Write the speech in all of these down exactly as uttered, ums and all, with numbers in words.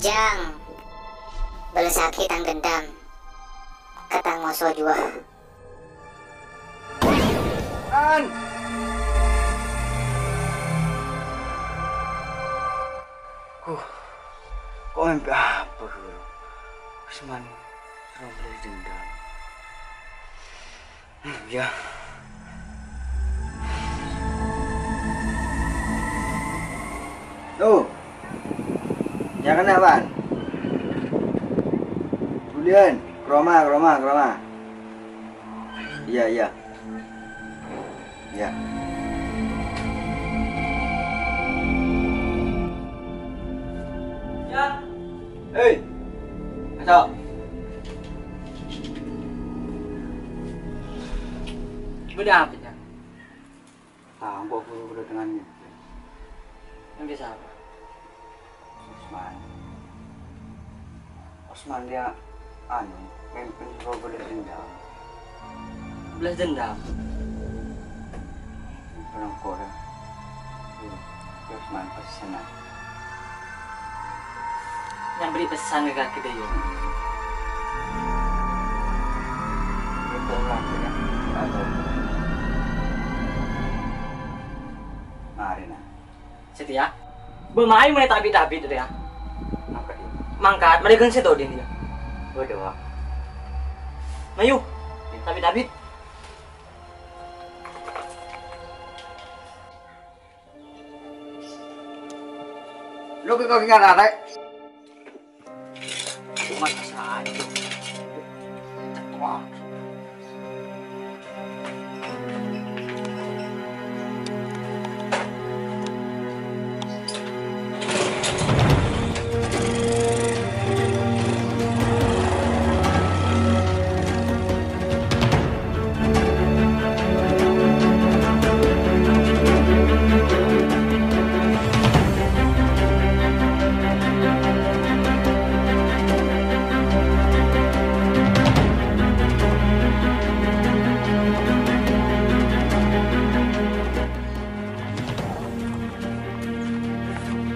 Jhâng bâlâssaghi tang dendam ka tang moso jiyâ. An! Huh, kok mimpi apa, Guru? Usman terus bâlâs dendam. Hmm, ya. Tuh. Ya, kenapa? Julian, ke rumah, ke rumah, ke rumah. Iya, iya. Ya. Ya. Hei. Masuk. Bâdâ apa, Cak? Ah, engko' buru-buru dengan ini. Yang biasa apa? Usman. Usman dia, anu, mimpin suruh bâlâs dendam. Bâlâs dendam? Mimpin engko' dah. Iya, Usman pesen, ah. Nyamberri' pesan ka kakè, Dayu. Itu lah, ya. Atau. Mari, nah. Satèya. Bâ' mayu mènè ta' bit-abit, satèya. Mangkat, ya. Mangkat, mari gân sè toding, ya. Waduh, Pak. Mayu. Ta' bit-abit. Lo' kè kok ingat arè? Cuma saja. Wah.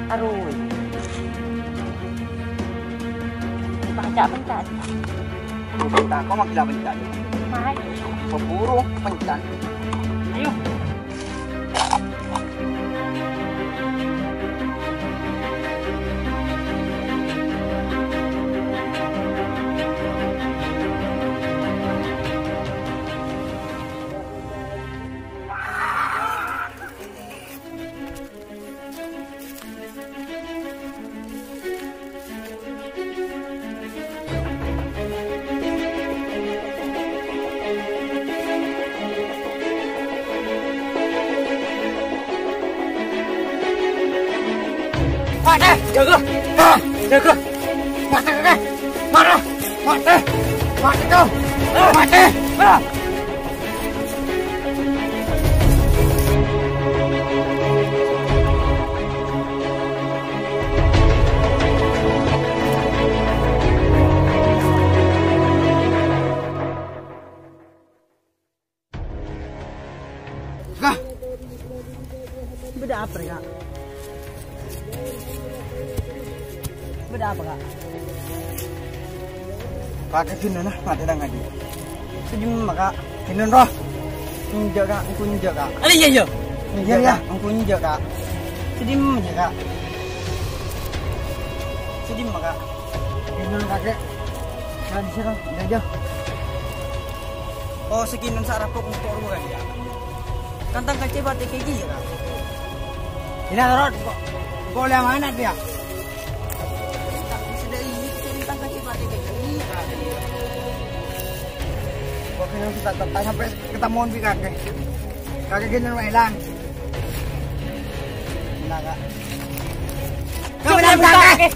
Aroy. Pacak pencak. Pencak, kok makin pencak? Mai. Keburu pencak. Ayo. Matè! Jâgâ! Ah! Jâgâ! Matè, kakè! Mara! Matè! Matè, kau! Ah! Matè! Ah! Kak. Bâdâ apa, Kak? Bâdâ apa, Kak? Kakè dinna, matè tang adi. Sè dimma, Kak? Dinna, roh. Enjâ', Kak. Engko' enjâ', Kak. Iyâ, iyâ. Enjâ', iyâ. Kak. Engko' enjâ', Kak. Sè dimma, Kak? Sè dimma, Kak? Dinna, kakè. Nah, di sini, enjâ', enjâ'. Oh, sè kènèng sa' rapo' engko' rowa, Kak, iyâ. Kan tang kancè patè kèya, Kak. Dinna, torot, kok, kok lè amanat, iyâ? Tang kancè patè kèya, Kak. Kok kènèng sa' ta-, ta-, sampè' katamowan bi' kakè. Kakè kènèng èlang. Dinna, Kak. Kakè, kakè.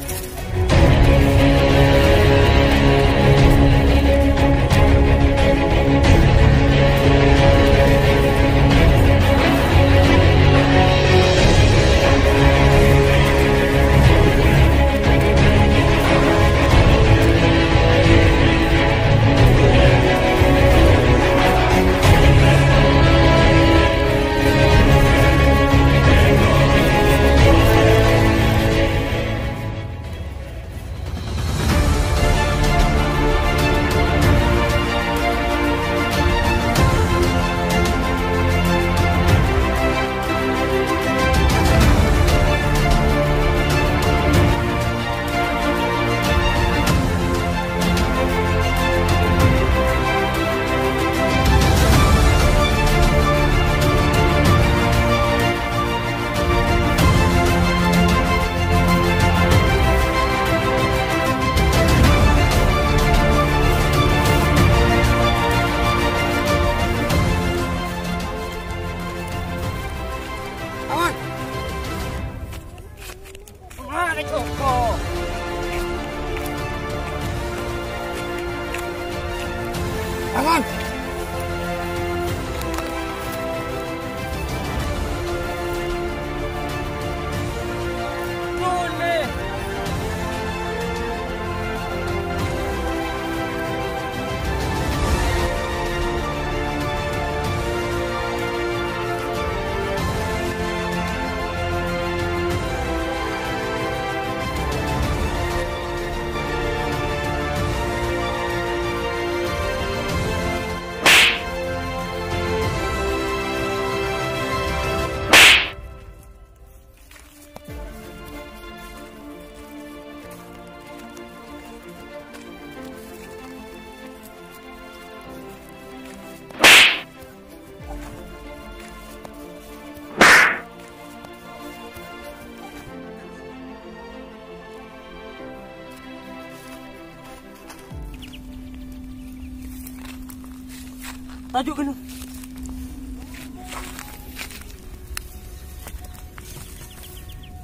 Tajuk dulu.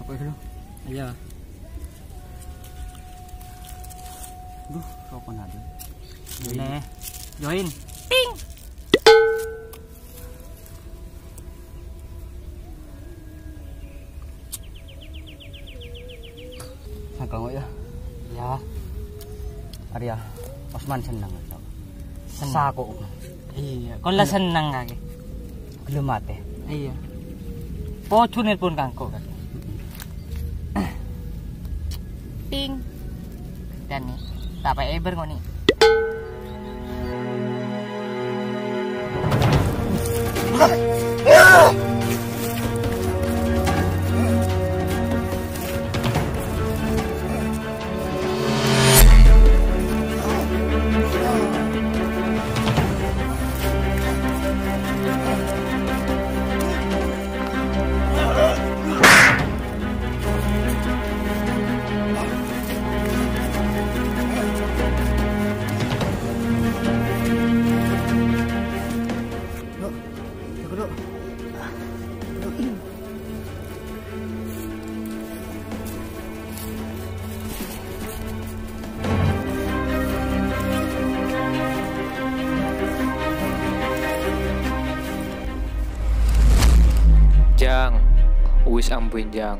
Apa dulu? Iya. Duh, sopan aja. Ini. Join. Ting. Sangka kok ya? Ya. Arya, Osman seneng. Seneng. Sako. Iya, kon la seneng kake. Gelem ate. Iya. Pojo nelpon kangko kake. Ting. Dan nih, tak apa eber kok nih. Jang, wis ambuin, Jang.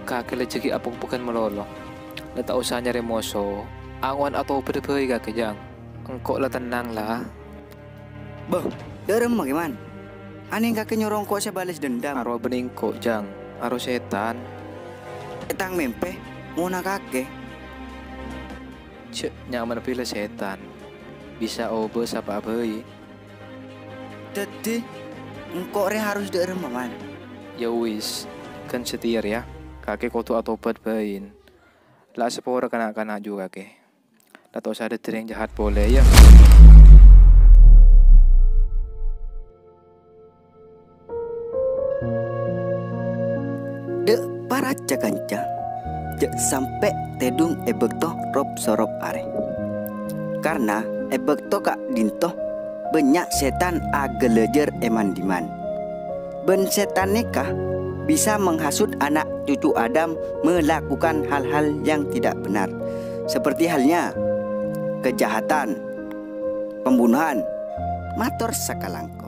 Kakè la jâghi apok-pokan malolo. La ta' osa nyarè moso. Ango'an atobâdhâ bhâi kakè, Jang. Engko' la tennang, la. Bâh, dâ' remma kè, Man? Anèng kakè nyoro engko' sè bâles dendam. Arowa bânnè engko', Jang. Arowa sètan. È tang mèmpè, mona kakè. Jhâ' nyamana bilâ sètan. Bisa obâ sapa'a bhâi. Dhâddhi, engko' rè harus dâ' remma, Man? Ya wis, ghân satèya rèya, kakè kodhu atobât bhâi. La sapora kana'-kana' jhu kakè. La ta' osa dhâddhi rèng jahat polè, yâ. Dâ' para ca-kanca, jhâ' sampè' tèdung è bâkto rop-sorop arè. Karna è bâkto ka'dinto bânnya' sètan aghâlâjâr è man-dhimman. Bân sètan nèka bisa menghasut ana' cucu Adam melakukan hal-hal yang tidak benar, seperti halnya kejahatan, pembunuhan, mator sakalangkong.